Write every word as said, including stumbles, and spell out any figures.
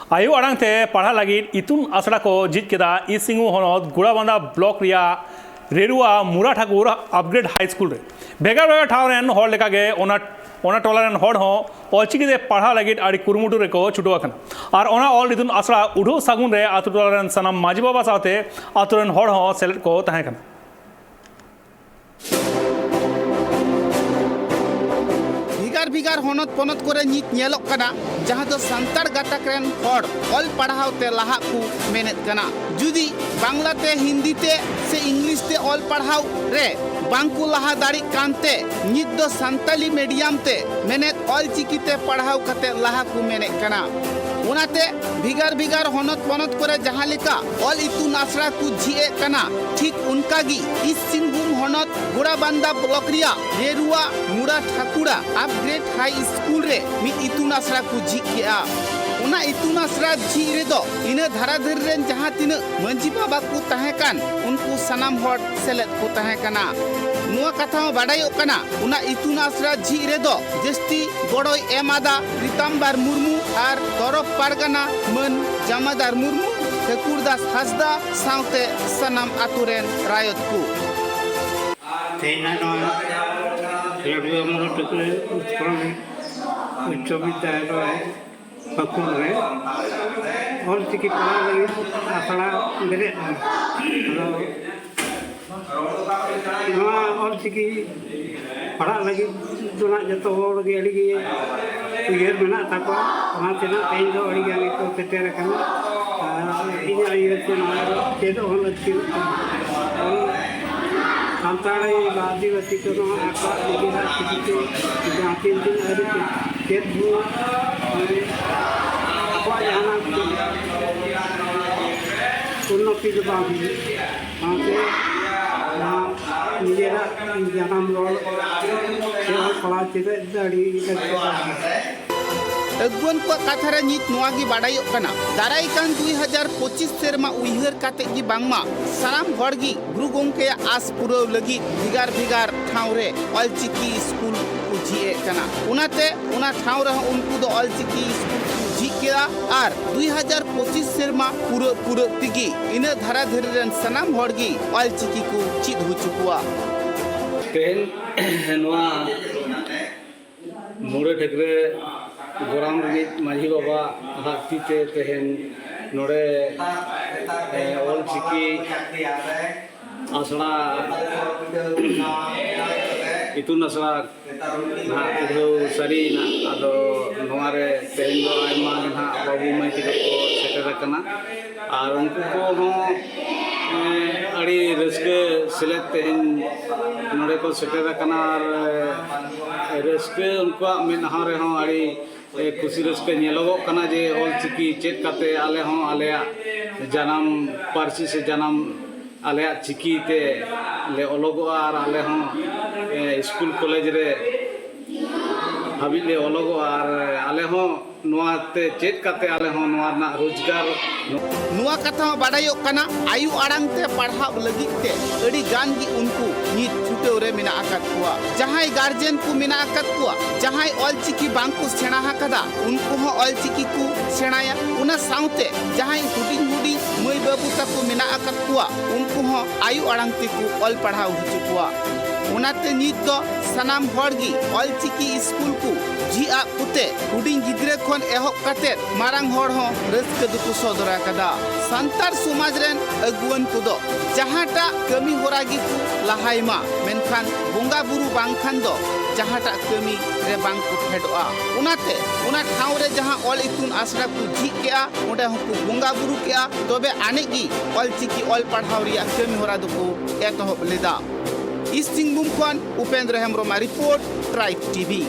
ᱟᱭᱳ ᱟᱲᱟᱝ ᱛᱮ ᱯᱟᱲᱦᱟᱜ ᱞᱟᱹᱜᱤᱫ ᱤᱛᱩᱱ ᱟᱥᱲᱟ ᱠᱚ ᱡᱷᱤᱡ ᱠᱮᱫᱟ ᱤᱥᱤᱝᱩ ᱦᱚᱱᱚᱛ ᱜᱩᱲᱟᱵᱟᱱᱫᱟ ᱵᱞᱚᱠ ᱨᱮᱭᱟᱜ ᱨᱮᱨᱩᱣᱟ ᱢᱩᱨᱟ ᱴᱷᱟᱠᱩᱨ ᱟᱯᱜᱨᱮᱰ ᱦᱟᱭ ᱥᱠᱩᱞ ᱨᱮ᱾ ᱵᱷᱮᱜᱟᱨ ᱵᱷᱮᱜᱟᱨ ᱴᱷᱟᱶ ᱨᱮᱱ ᱦᱚᱲ ᱞᱮᱠᱟᱜᱮ ᱚᱱᱟ, ᱚᱱᱟ ᱴᱚᱞᱟ ᱨᱮᱱ ᱦᱚᱲ ᱦᱚᱸ ᱚᱞᱪᱤᱠᱤ ᱛᱮ ᱯᱟᱲᱦᱟᱜ ᱞᱟᱹᱜᱤᱫ ᱟᱹᱰᱤ ᱠᱩᱨᱩᱢᱩᱴᱩ ᱨᱮᱠᱚ ᱪᱷᱩᱴᱟᱹᱣ ᱟᱠᱟᱱᱟ᱾ ᱟᱨ ᱚᱱᱟ ᱚᱞ ᱤᱛᱩᱱ ᱟᱥᱲᱟ ᱩᱰᱷᱟᱹᱣ ᱥᱟᱹᱜᱩᱱ ᱨᱮ ᱟᱛᱳ ᱴᱚᱞᱟ ᱨᱮᱱ ᱥᱟᱱᱟᱢ ᱢᱟᱹᱡᱷᱤ ᱵᱟᱵᱟ ᱥᱟᱶᱛᱮ ᱟᱛᱳ ᱨᱮᱱ ᱦᱚᱲ ᱦᱚᱸ ᱥᱮᱞᱮᱫ ᱠᱚ ᱛᱟᱦᱮᱸ ᱠᱟᱱᱟ᱾ ᱵᱷᱮᱜᱟᱨ ᱵᱷᱮᱜᱟᱨ ᱦᱚᱱᱚᱛ ᱯᱚᱱᱚᱛ ᱠᱚᱨᱮ ᱱᱤᱛ ᱧᱮᱞᱚᱜ ᱠᱟᱱᱟ, ᱡᱟᱦᱟᱸ ᱫᱚ ᱥᱟᱱᱛᱟᱲ ᱜᱟᱛᱟᱠ ᱨᱮᱱ ᱦᱚᱲ ᱚᱞ ᱯᱟᱲᱦᱟᱣ ᱛᱮ ᱞᱟᱦᱟᱜ ᱠᱚ ᱢᱮᱱᱮᱫ ᱠᱟᱱᱟ᱾ ᱡᱩᱫᱤ ᱵᱟᱝᱞᱟ ᱛᱮ, ᱦᱤᱱᱫᱤ ᱛᱮ ᱥᱮ ᱤᱝᱞᱤᱥ ᱛᱮ ᱚᱞ ᱯᱟᱲᱦᱟᱣ ᱨᱮ ᱵᱟᱝ ᱠᱚ ᱞᱟᱦᱟ ᱫᱟᱲᱮᱜ ᱠᱟᱱᱛᱮ ᱱᱤᱛ ᱫᱚ ᱥᱟᱱᱛᱟᱞᱤ ᱢᱤᱰᱤᱭᱟᱢ ᱛᱮ, ᱢᱮᱱᱮᱫ ᱚᱞ ᱪᱤᱠᱤ ᱛᱮ ᱯᱟᱲᱦᱟᱣ ᱠᱟᱛᱮ ᱞᱟᱦᱟ ᱠᱚ ᱢᱮᱱᱮᱫ ᱠᱟᱱᱟ᱾ ᱚᱱᱟᱛᱮ ᱵᱷᱮᱜᱟᱨ ᱵᱷᱮᱜᱟᱨ ᱦᱚᱱᱚᱛ ᱯᱚᱱᱚᱛ ᱠᱚᱨᱮ ᱡᱟᱦᱟᱸ ᱞᱮᱠᱟ ᱚᱞ ᱤᱛᱩᱱ ᱟᱥᱲᱟ ᱠᱚ ᱡᱷᱤᱡ ᱮᱫ ᱠᱟᱱᱟ, ᱴᱷᱤᱠ ᱚᱱᱠᱟ ᱜᱮ ᱤᱥᱴ ᱥᱤᱝᱵᱷᱩᱢ ᱦᱚᱱᱚᱛ ᱜᱳᱲᱟᱵᱟᱱᱫᱟ ᱵᱞᱚᱠ ᱨᱮᱭᱟᱜ ᱨᱮᱨᱩᱣᱟ ᱢᱩᱲᱟ ᱴᱷᱟᱠᱩᱲᱟ ᱟᱯᱜᱨᱮᱰ ᱦᱟᱭ ᱥᱠᱩᱞ ᱨᱮ ᱢᱤᱫ ᱤᱛᱩᱱ ᱟᱥᱲᱟ ᱠᱚ ᱡᱷᱤᱡ ᱠᱮᱜᱼᱟ᱾ ᱚᱱᱟ ᱤᱛᱩᱱ ᱟᱥᱲᱟ ᱡᱷᱤᱡ ᱨᱮᱫᱚ ᱤᱱᱟᱹ ᱫᱷᱟᱨᱟ ᱫᱷᱟᱹᱨᱤ ᱨᱮᱱ ᱡᱟᱦᱟᱸ ᱛᱤᱱᱟᱹᱜ ᱢᱟᱹᱡᱷᱤ ᱵᱟᱵᱟ ᱠᱚ ᱛᱟᱦᱮᱸ ᱠᱟᱱ, ᱩᱱᱠᱩ ᱥᱟᱱᱟᱢ ᱦᱚᱲ ᱥᱮᱞᱮᱫ ᱠᱚ ᱛᱟᱦᱮᱸ ᱠᱟᱱᱟ᱾ ᱱᱚᱣᱟ ᱠᱟᱛᱷᱟ ᱦᱚᱸ ᱵᱟᱰᱟᱭᱚᱜ ᱠᱟᱱᱟ, ᱚᱱᱟ ᱤᱛᱩᱱ ᱟᱥᱲᱟ ᱡᱷᱤᱡ ᱨᱮᱫᱚ ᱡᱟᱹᱥᱛᱤ ᱜᱚᱲᱚᱭ ᱮᱢ ᱟᱫᱟ ᱯᱤᱛᱟᱢᱵᱟᱨ ᱢᱩᱨᱢᱩ ᱟᱨ ᱛᱚᱨᱚᱯ ᱯᱟᱨᱜᱟᱱᱟ ᱢᱟᱹᱱ ᱡᱟᱢᱟᱫᱟᱨ ᱢᱩᱨᱢᱩ, ᱴᱷᱟᱹᱠᱩᱨ ᱫᱟᱥ ᱦᱟᱸᱥᱫᱟ ᱥᱟᱶᱛᱮ ᱥᱟᱱᱟᱢ ᱟᱛᱳ ᱨᱮᱱ ᱨᱟᱭᱚᱛ ᱠᱚ᱾ ᱛᱮᱦᱮᱧ ᱱᱚᱣᱟ ᱨᱮᱰᱤᱭᱳ ᱢᱩᱨᱢᱩ ᱴᱷᱟᱹᱠᱩᱨ ᱩᱛᱠᱚᱞ ᱩᱪᱪᱚ ᱵᱤᱫᱽᱫᱟᱞᱚᱭ ᱯᱟᱹᱠᱩᱲ ᱨᱮ ᱚᱞ ᱪᱤᱠᱤ ᱯᱟᱲᱦᱟᱣ ᱞᱟᱹᱜᱤᱫ ᱟᱥᱲᱟ ᱵᱮᱨᱮᱫ ᱮᱱᱟ᱾ ᱟᱫᱚ ᱱᱚᱣᱟ ᱚᱞ ᱪᱤᱠᱤ ᱯᱟᱲᱦᱟᱜ ᱞᱟᱹᱜᱤᱫ ᱫᱚ ᱱᱟᱜ ᱡᱚᱛᱚ ᱦᱚᱲ ᱜᱮ ᱟᱹᱰᱤ ᱜᱮ ᱩᱭᱦᱟᱹᱨ ᱢᱮᱱᱟᱜ ᱛᱟᱠᱚᱣᱟ᱾ ᱚᱱᱟᱛᱮ ᱱᱟᱜ ᱛᱮᱦᱮᱧ ᱫᱚ ᱟᱹᱰᱤ ᱜᱟᱱ ᱜᱮᱠᱚ ᱥᱮᱴᱮᱨ ᱟᱠᱟᱱᱟ᱾ ᱟᱨ ᱤᱧᱟᱹᱜ ᱩᱭᱦᱟᱹᱨ ᱛᱮ ᱱᱚᱣᱟ ᱫᱚ ᱪᱮᱫᱚᱜ ᱦᱚᱸ ᱞᱟᱹᱠᱛᱤ ᱠᱟᱱᱟ᱾ ᱠᱟᱨᱚᱱ ᱥᱟᱱᱛᱟᱲᱤ ᱵᱟ ᱟᱹᱫᱤᱵᱟᱹᱥᱤ ᱠᱚ ᱱᱚᱣᱟ ᱟᱠᱚᱣᱟᱜ ᱱᱤᱡᱮᱨᱟᱜ ᱪᱤᱠᱤᱛᱮ ᱡᱟᱦᱟᱸ ᱛᱤᱱ ᱫᱤᱱ ᱟᱹᱣᱨᱤ ᱠᱚ ᱪᱮᱫ ᱵᱷᱳᱨ, ᱢᱟᱱᱮ, ᱟᱠᱚᱣᱟᱜ ᱡᱟᱦᱟᱱᱟᱜ ᱩᱱᱱᱚᱛᱤ ᱫᱚ ᱵᱟᱝ ᱦᱩᱭᱩᱜᱼᱟ᱾ ᱚᱱᱟᱛᱮ ᱱᱚᱣᱟ ᱱᱤᱡᱮᱨᱟᱜ ᱡᱟᱱᱟᱢ ᱨᱚᱲ ᱛᱮ ᱚᱞ ᱯᱟᱲᱦᱟᱣ ᱪᱮᱫ ᱫᱚ ᱟᱹᱰᱤ ᱞᱟᱹᱠᱛᱤ ᱠᱟᱱᱟ᱾ ᱟᱹᱜᱩᱣᱟᱹᱱ ᱠᱚᱣᱟᱜ ᱠᱟᱛᱷᱟ ᱨᱮ ᱱᱤᱛ ᱱᱚᱣᱟ ᱜᱮ ᱵᱟᱰᱟᱭᱚᱜ ᱠᱟᱱᱟ, ᱫᱟᱨᱟᱭ ᱠᱟᱱ ᱫᱩᱭ ᱦᱟᱡᱟᱨ ᱯᱚᱸᱪᱤᱥ ᱥᱮᱨᱢᱟ ᱩᱭᱦᱟᱹᱨ ᱠᱟᱛᱮ ᱜᱮ ᱵᱟᱝᱢᱟ ᱥᱟᱱᱟᱢ ᱦᱚᱲ ᱜᱮ ᱜᱩᱨᱩ ᱜᱚᱢᱠᱮᱭᱟᱜ ᱟᱥ ᱯᱩᱨᱟᱹᱣ ᱞᱟᱹᱜᱤᱫ ᱵᱷᱮᱜᱟᱨ ᱵᱷᱮᱜᱟᱨ ᱴᱷᱟᱶ ᱨᱮ ᱚᱞᱪᱤᱠᱤ ᱥᱠᱩᱞ ᱠᱚ ᱡᱷᱤᱡ ᱮᱫ ᱠᱟᱱᱟ᱾ ᱚᱱᱟᱛᱮ ᱚᱱᱟ ᱴᱷᱟᱶ ᱨᱮᱦᱚᱸ ᱩᱱᱠᱩ ᱫᱚ ᱚᱞᱪᱤᱠᱤ ᱥᱠᱩᱞ ᱠᱚ ᱡᱷᱤᱡ ᱠᱮᱫᱟ ᱟᱨ ᱫᱩᱭ ᱦᱟᱡᱟᱨ ᱯᱚᱸᱪᱤᱥ ᱥᱮᱨᱢᱟ ᱯᱩᱨᱟᱹᱜ ᱯᱩᱨᱟᱹᱜ ᱛᱮᱜᱮ ᱤᱱᱟᱹ ᱫᱷᱟᱨᱟ ᱫᱷᱟᱹᱨᱤ ᱨᱮᱱ ᱥᱟᱱᱟᱢ ᱦᱚᱲ ᱜᱮ ᱚᱞᱪᱤᱠᱤ ᱠᱚ ᱪᱮᱫ ᱦᱚᱪᱚ ᱠᱚᱣᱟ᱾ ᱛᱮᱦᱮᱧ ᱱᱚᱣᱟ ᱢᱩᱲᱟᱹ ᱰᱷᱟᱹᱠᱨᱟᱹ ᱜᱚᱨᱟᱢ ᱨᱤᱱᱤᱡ ᱢᱟᱹᱡᱷᱤ ᱵᱟᱵᱟ ᱟᱜ ᱛᱤ ᱛᱮ ᱛᱮᱦᱮᱧ ᱱᱚᱰᱮ, ᱮ, ᱚᱞ ᱪᱤᱠᱤ ᱟᱥᱲᱟ, ᱤᱛᱩᱱ ᱟᱥᱲᱟ ᱱᱟᱦᱟᱜ ᱩᱰᱷᱟᱹᱣ ᱥᱟᱹᱨᱤᱭᱮᱱᱟ᱾ ᱟᱫᱚ ᱱᱚᱣᱟ ᱨᱮ ᱛᱮᱦᱮᱧ ᱫᱚ ᱟᱭᱢᱟ ᱜᱮ ᱱᱟᱦᱟᱜ ᱵᱟᱹᱵᱩ ᱢᱟᱹᱭ ᱛᱟᱠᱚ ᱠᱚ ᱥᱮᱴᱮᱨ ᱟᱠᱟᱱᱟ᱾ ᱟᱨ ᱩᱱᱠᱩ ᱠᱚᱦᱚᱸ, ᱮ, ᱟᱹᱰᱤ ᱨᱟᱹᱥᱠᱟᱹ ᱥᱮᱞᱮᱫ ᱛᱮᱦᱮᱧ ᱱᱚᱰᱮ ᱠᱚ ᱥᱮᱴᱮᱨ ᱟᱠᱟᱱᱟ᱾ ᱟᱨ, ᱮ, ᱨᱟᱹᱥᱠᱟᱹ ᱩᱱᱠᱩᱣᱟᱜ ᱢᱮᱫᱦᱟ ᱨᱮᱦᱚᱸ ᱟᱹᱰᱤ, ᱮ, ᱠᱩᱥᱤ ᱨᱟᱹᱥᱠᱟᱹ ᱧᱮᱞᱚᱜᱚᱜ ᱠᱟᱱᱟ ᱡᱮ ᱚᱞ ᱪᱤᱠᱤ ᱪᱮᱫ ᱠᱟᱛᱮ ᱟᱞᱮ ᱦᱚᱸ ᱟᱞᱮᱭᱟᱜ ᱡᱟᱱᱟᱢ ᱯᱟᱹᱨᱥᱤ ᱥᱮ ᱡᱟᱱᱟᱢ ᱟᱞᱮᱭᱟᱜ ᱪᱤᱠᱤ ᱛᱮ ᱞᱮ ᱚᱞᱚᱜᱚᱜᱼᱟ ᱟᱨ ᱟᱞᱮ ᱦᱚᱸ, ᱮ, ᱥᱠᱩᱞ ᱠᱚᱞᱮᱡᱽ ᱨᱮ ᱦᱟᱹᱵᱤᱡ ᱞᱮ ᱚᱞᱚᱜᱚᱜᱼᱟ ᱟᱨ ᱟᱞᱮ ᱦᱚᱸ ᱱᱚᱣᱟ ᱛᱮ ᱪᱮᱫ ᱠᱟᱛᱮ ᱟᱞᱮ ᱦᱚᱸ ᱱᱚᱣᱟ ᱨᱮᱱᱟᱜ ᱨᱳᱡᱽᱜᱟᱨ᱾ ᱱᱚᱣᱟ ᱠᱟᱛᱷᱟ ᱦᱚᱸ ᱵᱟᱰᱟᱭᱚᱜ ᱠᱟᱱᱟ, ᱟᱭᱳ ᱟᱲᱟᱝ ᱛᱮ ᱯᱟᱲᱦᱟᱣ ᱞᱟᱹᱜᱤᱫ ᱛᱮ ᱟᱹᱰᱤ ᱜᱟᱱ ᱜᱮ ᱩᱱᱠᱩ ᱱᱤᱛ ᱪᱷᱩᱴᱟᱹᱣ ᱨᱮ ᱢᱮᱱᱟᱜ ᱟᱠᱟᱫ ᱠᱚᱣᱟ᱾ ᱡᱟᱦᱟᱸᱭ ᱜᱟᱨᱡᱮᱱ ᱠᱚ ᱢᱮᱱᱟᱜ ᱟᱠᱟᱫ ᱠᱚᱣᱟ, ᱡᱟᱦᱟᱸᱭ ᱚᱞ ᱪᱤᱠᱤ ᱵᱟᱝ ᱠᱚ ᱥᱮᱬᱟ ᱟᱠᱟᱫᱟ, ᱩᱱᱠᱩ ᱦᱚᱸ ᱚᱞ ᱪᱤᱠᱤ ᱠᱚ ᱥᱮᱬᱟᱭᱟ᱾ ᱚᱱᱟ ᱥᱟᱶᱛᱮ ᱡᱟᱦᱟᱸᱭ ᱦᱩᱰᱤᱧ ᱦᱩᱰᱤᱧ ᱢᱟᱹᱭ ᱵᱟᱹᱵᱩ ᱛᱟᱠᱚ ᱢᱮᱱᱟᱜ ᱟᱠᱟᱫ ᱠᱚᱣᱟ, ᱩᱱᱠᱩ ᱦᱚᱸ ᱟᱭᱳ ᱟᱲᱟᱝ ᱛᱮᱠᱚ ᱚᱞ ᱯᱟᱲᱦᱟᱣ ᱦᱚᱪᱚ ᱠᱚᱣᱟ᱾ ᱚᱱᱟᱛᱮ ᱱᱤᱛ ᱫᱚ ᱥᱟᱱᱟᱢ ᱦᱚᱲ ᱜᱮ ᱚᱞ ᱪᱤᱠᱤ ᱥᱠᱩᱞ ᱠᱚ ᱡᱷᱤᱡ ᱟᱫ ᱠᱚᱛᱮ ᱦᱩᱰᱤᱧ ᱜᱤᱫᱽᱨᱟᱹ ᱠᱷᱚᱱ ᱮᱦᱚᱵ ᱠᱟᱛᱮ ᱢᱟᱨᱟᱝ ᱦᱚᱲ ᱦᱚᱸ ᱨᱟᱹᱥᱠᱟᱹ ᱫᱚᱠᱚ ᱥᱚᱫᱚᱨ ᱟᱠᱟᱫᱟ᱾ ᱥᱟᱱᱛᱟᱲ ᱥᱚᱢᱟᱡᱽ ᱨᱮᱱ ᱟᱹᱜᱩᱣᱟᱹᱱ ᱠᱚᱫᱚ ᱡᱟᱦᱟᱸᱴᱟᱜ ᱠᱟᱹᱢᱤ ᱦᱚᱨᱟ ᱜᱮᱠᱚ ᱞᱟᱦᱟᱭ ᱢᱟ, ᱢᱮᱱᱠᱷᱟᱱ ᱵᱚᱸᱜᱟ ᱵᱩᱨᱩ ᱵᱟᱝᱠᱷᱟᱱ ᱫᱚ ᱡᱟᱦᱟᱸᱴᱟᱜ ᱠᱟᱹᱢᱤ ᱨᱮ ᱵᱟᱝ ᱠᱚ ᱯᱷᱮᱰᱚᱜᱼᱟ᱾ ᱚᱱᱟᱛᱮ ᱚᱱᱟ ᱴᱷᱟᱶ ᱨᱮ ᱡᱟᱦᱟᱸ ᱚᱞ ᱤᱛᱩᱱ ᱟᱥᱲᱟ ᱠᱚ ᱡᱷᱤᱡ ᱠᱮᱜᱼᱟ, ᱚᱸᱰᱮ ᱦᱚᱸᱠᱚ ᱵᱚᱸᱜᱟ ᱵᱩᱨᱩ ᱠᱮᱜᱼᱟ, ᱛᱚᱵᱮ ᱟᱹᱱᱤᱡ ᱜᱮ ᱚᱞ ᱪᱤᱠᱤ ᱚᱞ ᱯᱟᱲᱦᱟᱣ ᱨᱮᱭᱟᱜ ᱠᱟᱹᱢᱤ ᱦᱚᱨᱟ ᱫᱚᱠᱚ ᱮᱛᱚᱦᱚᱵ ᱞᱮᱫᱟ᱾ ᱤᱥᱴ ᱥᱤᱝᱵᱷᱩᱢ ᱠᱷᱚᱱ ᱩᱯᱮᱱᱫᱨᱚ ᱦᱮᱢᱵᱨᱚᱢᱟᱜ ᱨᱤᱯᱳᱨᱴ, ᱴᱨᱟᱭᱤᱵᱽ ᱴᱤᱵᱷᱤ᱾